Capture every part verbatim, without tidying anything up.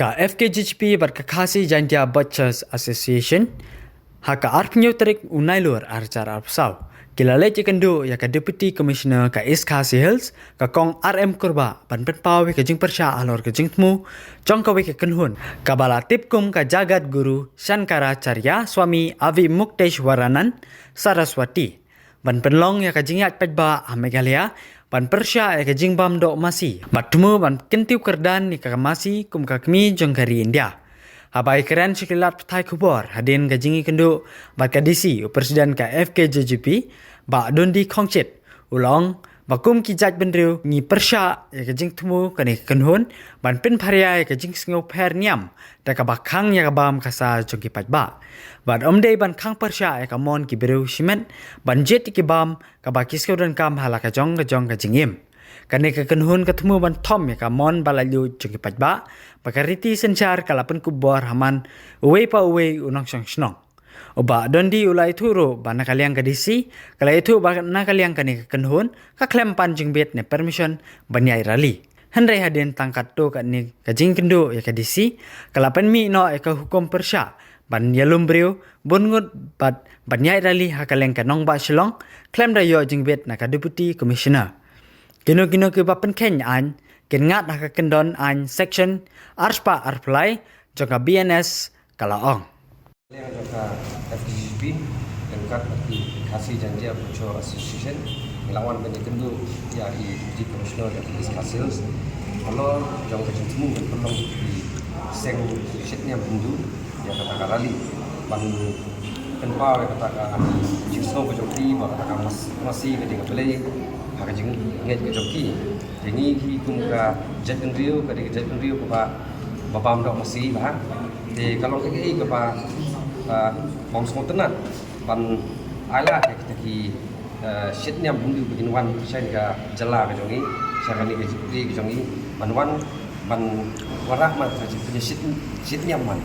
Ka F K J G P bad ka Khasi Jaintia Butchers Association ha ka arphew tarik u Nailur arhajar arphew saw ki la leit ïakynduh ïa ka Deputy Commissioner ka East Khasi Hills, ka Kong R M Kurbah, ban pynpaw ïa ka jingpyrshah halor ka jingthmu jong kawei ka kynhun kaba la tip kum ka Jagat Guru Shankaracharya Swami Avimukteshwaranand Saraswati, ban pynlong ïa ka jingïaid paidbah ha Meghalaya, ban pyrshah ïa ka jingbam doh masi, bad thmu ban kyntiew kyrdan ïa ka masi kum ka kmie jong ka ri India. Haba ïakren sha ki lad pathai khubor hadien ka jingïakynduh bad ka D C, u President ka F K J G P, Bah Dundee Khongshit, u la ong ba kum ki jaitbynriew ngi pyrshah ïa ka jingthmu kane ka kynhun ban pynpharia ïa ka jingsngewpher niam da kaba khang ïa ka bam ka sa jong ki paidbah. Bad ym dei ban khang pyrshah ïa ka mon ki briew shimet ban jied ïa ki bam kaba ki sngewdonkam ha la ka jong ka jong ka jingim. Kane ka kynhun ka thmu ban thom ïa ka mon ba laitluid jong ki paidbah, ba ka riti synshar ka la pynkup bor ha man uwei pa uwei u nongshong shnong. U Bah Dundee u la ïathuh ruh ba na ka liang ka D C ka la ïathuh ba na ka liang kane ka kynhun ka khlem pan jingbit ne permission ban ïaid rally. Hynrei hadien tang katto katne ka jingïakynduh ïa ka D C, ka la pynmih noh ïa ka hukum pyrshah ban ïalum briew bun ngut bad ban ïaid rally ha kylleng ka nongbah Shillong khlem da ïoh jingbit na ka Deputy Commissioner. Kino kino kiba pynkheiñ aiñ kin ngat ha ka kyndon aiñ Section arspah arphew lai jong ka B N S, ka la ong. Ka liang jong ka F K J G P, ryngkat bad ki Khasi Jaintia Butcher Association, ngi la wan ban ïakynduh ïa i Deputy Commissioner jong ka East Khasi Hills halor jong ka jingthmu ban pynlong ki seng shit niam Hindu ïa kata ka rally ban pynpaw ïa kata ka jingsngew ka jong ki ba kata ka mas-, masi ka dei ka blei ha ka jingngeit ka jong ki. Te ngi hi kum ka jaitbynriew, ka dei ka jaitbynriew kaba, ba bam doh masi bha. Te ka long kaei kaei kaba, ah, bym sngewtynnat ban ailad ïa kita ki, ah, shit niam Hindu ba kin wan sha kane ka jylla ka jong ngi, sha kane ka ri ka jong ngi, ban wan ban wanrah man ka jingpynshit, shit niam man.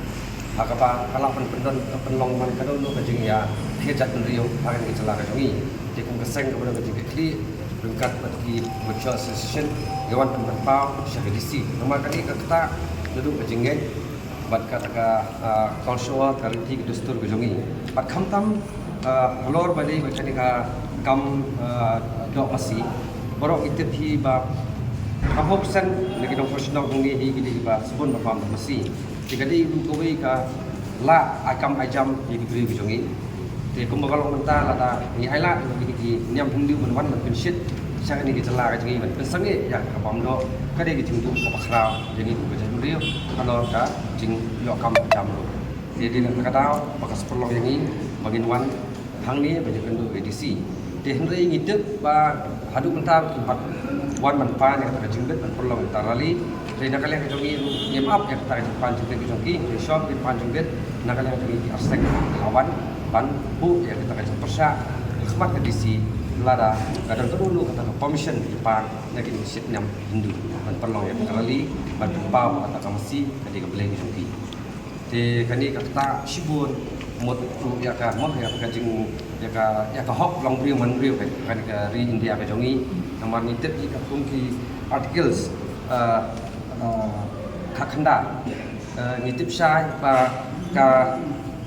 Ha kaba ka lah ban pyndon, pynlong man kano kano ka jingïapher jaitbynriew ha kane ka jylla ka jong ngi. Te kum ka seng kaba don ka jingkitkhlieh ryngkat bad ki Butcher Association, ngi wan ban pynpaw sha ka D C. Namar kane ka ktah naduh ka jingngeit bad kata ka, ah, culture, ka riti ka dustur ka jong ngi. Bad khamtam, ah, halor ba dei bad kane ka kam, ah, doh masi, baroh ngi tip hi ba ka hok sen na ki nongshong shnong hangne hi ki dei kiba sbun ba bam doh masi. Te ka dei ruh kawei ka la ai kam ai jam ïa ki briew ki jong ngi. Te kumba ka long mynta lada ngi ailad ïa kine ki niam Hindu ban wan ban pynshit sha kane ka jylla ka jong ngi ban pynsangeh ïa ka bam doh, ka dei ka jingduh kaba khraw ïa ngi kum ka jaitbynriew halor ka jingïoh kam jam ruh. Te dei na kata ka daw ba ka sa pynlong ïa ngi ba ngin wan hangne ban ïakynduh ïa i D C. Te hynrei ngi tip ba haduh mynta ruh kim pat wan ban pan ïa kata ka jingbit ban pynlong ïa kata ka rally. Te na ka liang ka jong ngi ruh ngim ap ïa kata ka jingpan jingbit ka jong ki, te shwa ba kin pan jingbit na ka liang ka jong ngi ki arseng la wan ban buh ïa kata ka jingpyrshah ha khmat ka D C lada ka don kano kano kata ka permission ki pan na ki shit niam Hindu ban pynlong ïa kata ka rally ban pynpaw ba kata ka masi ka dei ka blei ka jong ki. Te kane ka ktah shibun mut ruh ïa ka, mut ïa ka jing, ïa ka, ïa ka hok longbriew manbriew ka, kane ka ri India ka jong ngi. Namar ngi tip ïa ka kum ki articles, eh, eh, khatkhyndai. Eh, ngi tip shai ba ka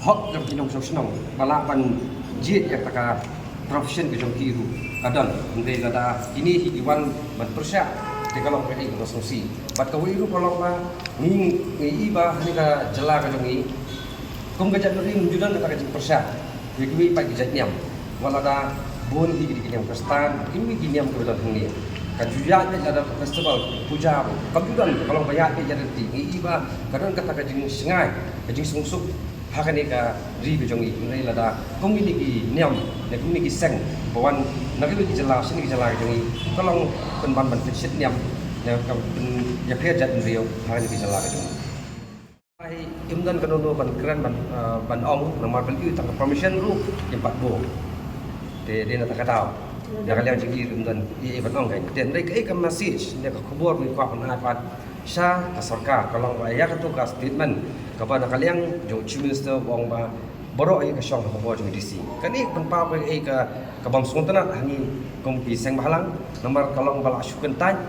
hok jong ki nongshong shnong ba lah ban jied ïa kata ka profession ka jong ki ruh ka don. Hynrei lada kine hi ki wan ban pyrshah te ka long kaei kaba sngewsih. Bad kawei ruh ka long ba ngi, ngi i ba ha kane ka jylla ka jong ngi kum ka jaitbynriew ngim ju don kata ka jingpyrshah ïa kiwei pat ki jait niam. Wat lada bun hi ki dei ki niam Khristan, kiwei ki niam kiba don hangne. Ka ju ïaid beit lada ka festival, puja ruh kam ju don, ka long ba ïaid beit ïaid lynti. Ngi i ba ka don kata ka jingshngaiñ, ka jingsngewsuk ha kane ka ri ka jong ngi. Hynrei lada kum kine ki niam ne kum kine ki seng ba wan na kawei ka jylla sha kane ka jylla ka jong ngi, ka long pynban ban pynshit niam ne ka pynïapher jaitbynriew ha kane ka jylla ka jong ngi. Ai, im don kano kano ban kren ban, eh, ban ong, namar ban ïoh tang ka permission ruh im pat buh. Te dei na kata ka daw na ka liang jong ngi ruh im don ei ei ban ong kein. Te hynrei kaei ka message ne ka khubor ngi kwah ban ai pat sha ka sorkar, ka long ba ïa kato ka statement kaba na ka liang jong u Chief Minister u ong ba baroh ïa ka shong ha ka bor jong u D C. Kane ka pynpaw ba ïa ka, ka bym sngewtynnat ha ngi kum ki seng bhalang, namar ka long ba la shu kyntait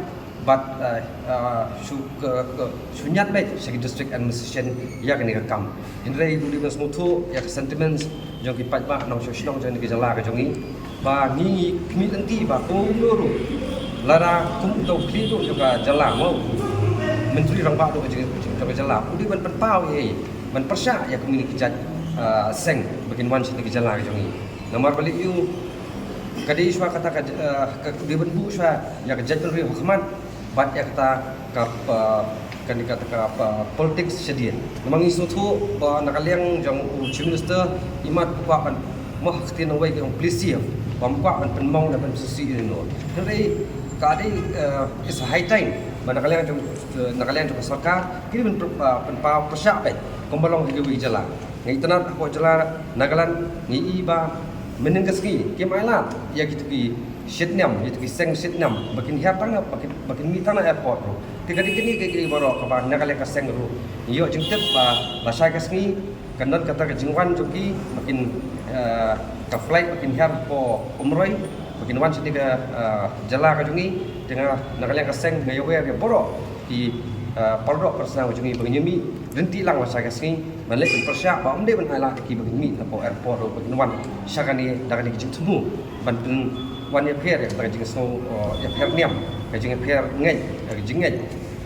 Bad, eh, eh, shu, ka, ka, shu ñiad beit sha ki district administration ïa kane ka kam. Hynrei u dei ban sngewthuh ïa ka sentiments jong ki paidbah nongshong shnong jong kane ka jylla ka jong ngi. Ba ngi ngi khmih lynti ba kumno ruh, lada kum uto u khlieh duh jong ka jylla mo, Myntri Rangbah duh jong, jong ka jylla, u dei ban pynpaw ïa, ban pyrshah ïa kine ki jait, eh, seng ba kin wan sha kane ka jylla ka jong ngi. Namar balei ïa u, ka dei shuwa kata ka, eh, ka dei ban buh shuwa ïa ka jaitbynriew ha khmat bad ïa kata ka, eh, kane kata ka, eh, politics shadien. Namar ngi sngewthuh ba na ka liang jong u Chief Minister, imat u kwah ban, mo, ha ka ktien nongwei ki ong please, ba um kwah ban pynmong ne ban sngewsih ïa uno. Hynrei ka dei, eh, it's a high time ba na ka liang jong, eh, na ka liang jong ka sorkar ki dei ban pyn-, eh, pynpaw pyrshah beit kumba long ha kiwei ki jylla. Nga itynnad hapoh jylla Nagaland ngi i ba mynhynnin ka sngi kim ailad ïa kito ki shitniam, ïa kito ki seng shitniam ba kin hiar tang na, ba kin, ba kin mih tang na airport ruh. Te ka dei kane ka, kane baroh kaba na ka liang ka seng ruh ngi ïoh jingtip ba lashai ka sngi kan don kata ka jingwan jong ki ba kin, eh, ka flight ba kin hiar hapoh Umroi ba kin wan sha kane ka, eh, jylla ka jong ngi. Te nga na ka liang ka seng nga ïawer ïa baroh ki, eh, paradoh parasnam ka jong ngi ba ngin ïa mih lynti lang lashai ka sngi ban leit ban pyrshah ba ym dei ban ailad ïa ki ba kin mih napoh airport ruh ba kin wan sha kane da kane ka jingthmu ban pyn-, wan ïapher ïa kata ka jingsngew, eh, ïapher niam, ka jingïapher ngeit, ka jingngeit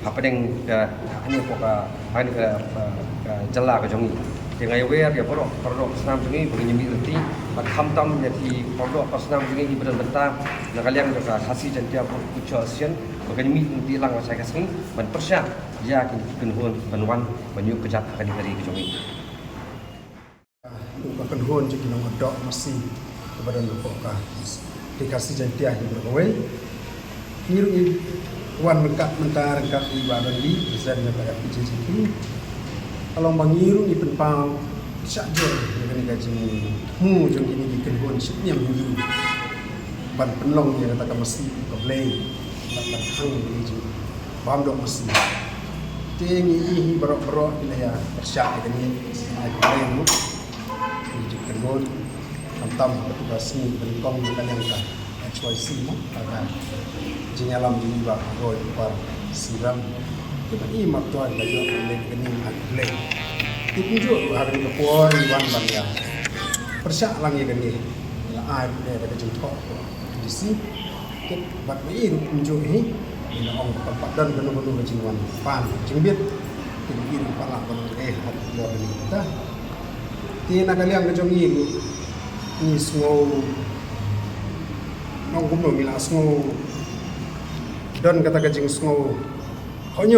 hapdeng ka, ha kane ka, ha kane ka, eh, ka jylla ka jong ngi. Te nga ïawer ïa baroh, baroh parasnam jong ngi ba ngin ïa mih lynti bad khamtam ïa ki paradoh parasnam jong ngi ba don bynta na ka liang jong ka Khasi Jaintia Bhoi Kynshah Association ba ngin ïa mih lynti lang lashai ka sngi ban pyrshah ïa ki kynhun ban wan ban ïuh kjat ha kane ka ri ka jong ngi. Ka kynhun jong ki nongdoh masi kaba don hapoh ka Ri Khasi Jaintia hi baroh kawei. Ngi ruh ngi wan ryngkat mynta ryngkat i Bah Randy, President jong ka F K J G P. Ka long ba ngi ruh ngi pynpaw shah jur ïa kane ka jingthmu jong kine ki kynhun shitniam Hindu ban pynlong ïa kata ka masi ka blei, ban, ban khang ïa kane ka jingbym doh masi. Te ngi i hi baroh baroh ki la ïa pyrshah ïa kane, ai ka blei ruh. Ki jingkynhun, khamtam ha katu ka sngi ba nyngkong na ka liang ka H Y C mo, ka jingïalam jong i Bah Roy Kupar Syngran. Te ba i Map Joy ba ïoh ban leh kane, ai ka blei. Te kumjuh ruh ha kane ka por ngi wan ban ïa pyrshah lang ïa kane, la ai ruh da ka jingthoh K D C. Te bad ba i ruh kumjuh hi, ngi la ong ba kam pat don kano kano ka jingwan pan jingbit. Te ba i ruh pat lah ban ong eh ha ka por kane kata. Te na ka liang ka jong ngi ruh ngi sngew, nong kumno ngi la sngew don kata ka jingsngew hooid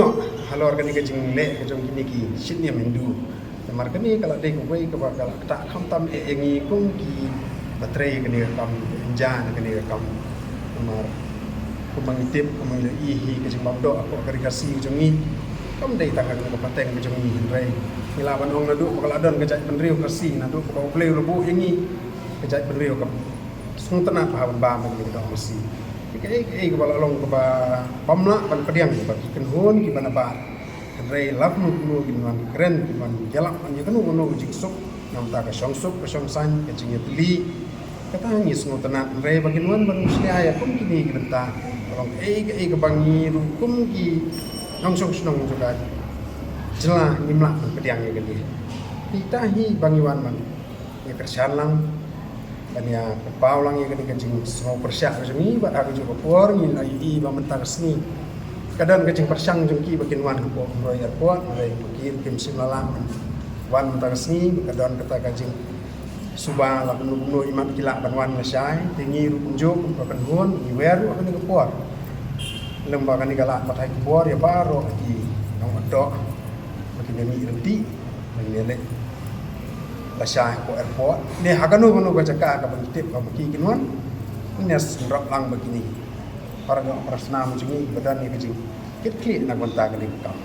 halor kane ka jingleh ka jong kine ki shitniam Hindu. Namar kane ka la dei kawei kaba ka la ktah khamtam eh ïa ngi kum ki ba trei kane ka kam, ba enjoy na kane ka kam. Namar kumba ngi tip, kumba ngi la i hi, ka jingbymdoh hapoh ka Ri Khasi ka jong ngi kam dei tang ha kane ka pateng ka jong ngi, hynrei ngi lah ban ong naduh ba ka la don ka jaitbynriew Khasi, naduh ba U Blei u la buh ïa ngi ka jaitbynriew ka sngewtynnat bha ban bam ïa kane ka doh masi. Te kaei kaei kaba la long kaba bym lah ban pdiang ba ki kynhun kiba nabar. Hynrei la kumno kumno kin wan kren, kin wan ïalap ban ïa kano kano ka jingsuk, na bynta ka shongsuk ka shongsaiñ, ka jingïatylli. Kata ngi sngewtynnat, hynrei ba kin wan ban ym shlia ïa kum kine ki bynta, ka long kaei kaei kaba ngi ruh kum ki nongshong shnong jong ka jylla ngim lah ban pdiang ïa kane. Te ita hi ba ngi wan ban ïa kyrshan lang ban ïa pynpaw lang ïa kane ka jingsngew pyrshah ka jong ngi. Bad ha kajuh ka por ngi la ïohi ba mynta ka sngi ka don ka jingpyrshang jong ki ba kin wan hapoh Umroi Airport, hynrei ba ki ruh kim shym la lah ban wan mynta ka sngi. Ba ka don kata ka jingsuba la kumno kumno imat ki lah ban wan lashai. Te ngi ruh kumjuh kum ka kynhun ngi wer ruh ha kane ka por, lem ba kane ka la pathai ka por ïa baroh ki nongdoh ba kin ïa mih lynti ban ïa leit lashai hapoh airport ne ha kano kano ka jaka kaba ngi tip ba ki kin wan. Ngin ïa sngewrap lang ba kine para doh para snam jong ngi ba don ïa ka jingkitkhlieh na ka bynta kane ka kam.